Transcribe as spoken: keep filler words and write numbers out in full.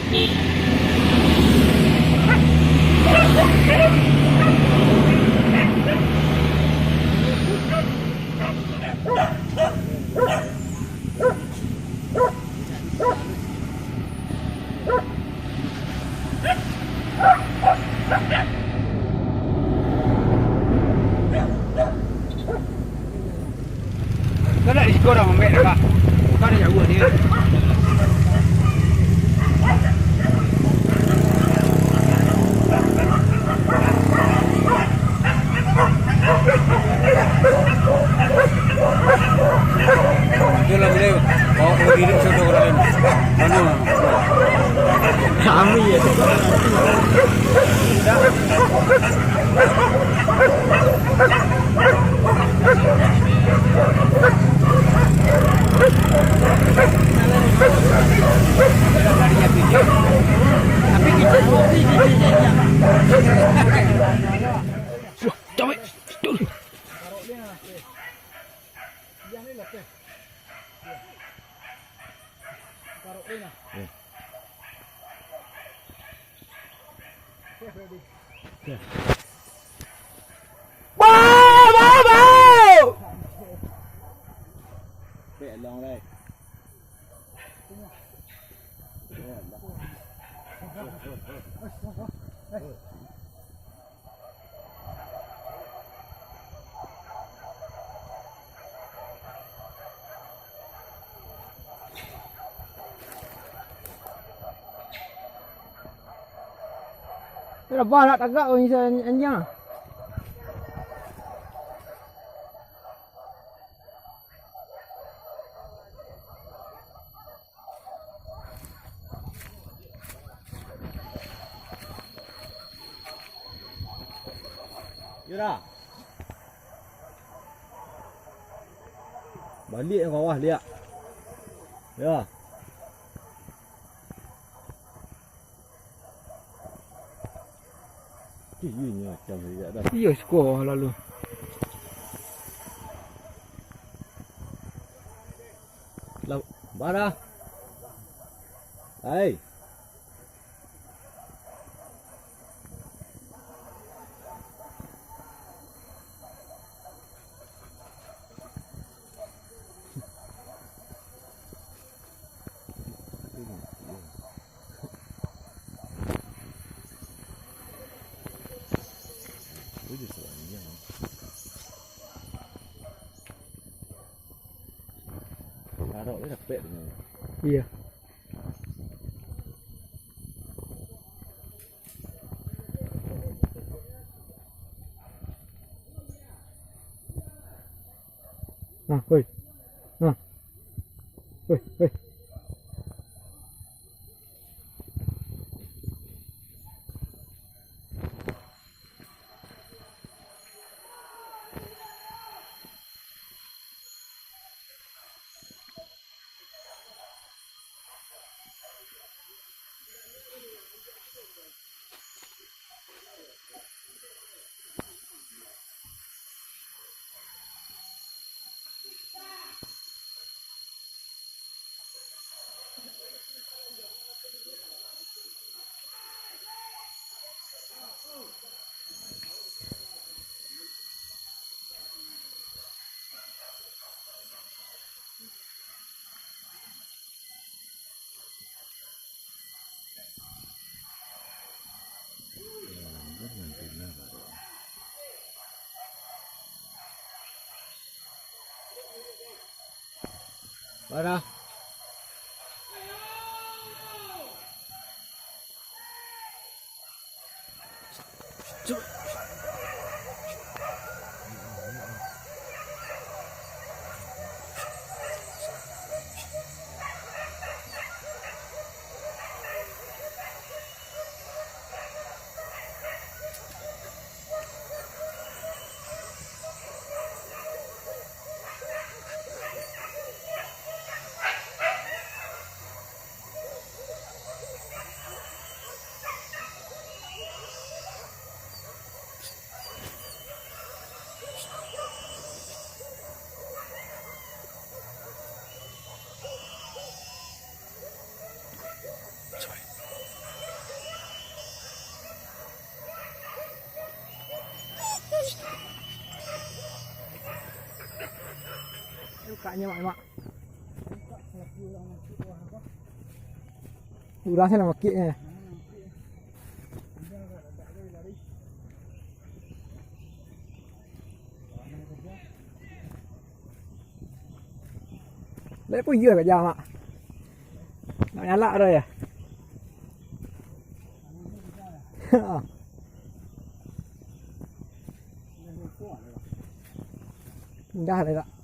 Kau nak di siko dah, Mamek, dah, Kak. Kau dah jauah dia. Itulah beliau. Bawa ke diri sudah orang lain. Mana? Kami ya. Tapi kita kopi di sini. Wah, cawek. Tuh. Bau, bau, bau! Rabah nak tagak, bisa anjiang. Yo dah. Baliak nan ka bawah, liak. Yo. Ih, iyo nyo macam liak dah. Iyo, siko lalu. Lah, bara. Hai. Iyo. Nah, hoi. Nah. Hoi, hoi. Bara. Nyo, Mak, Mak. Urang sanak makiknyo. Lai pun iyo ka jam, Mak. Nak nyalak dah ya. Pindah lah, tak.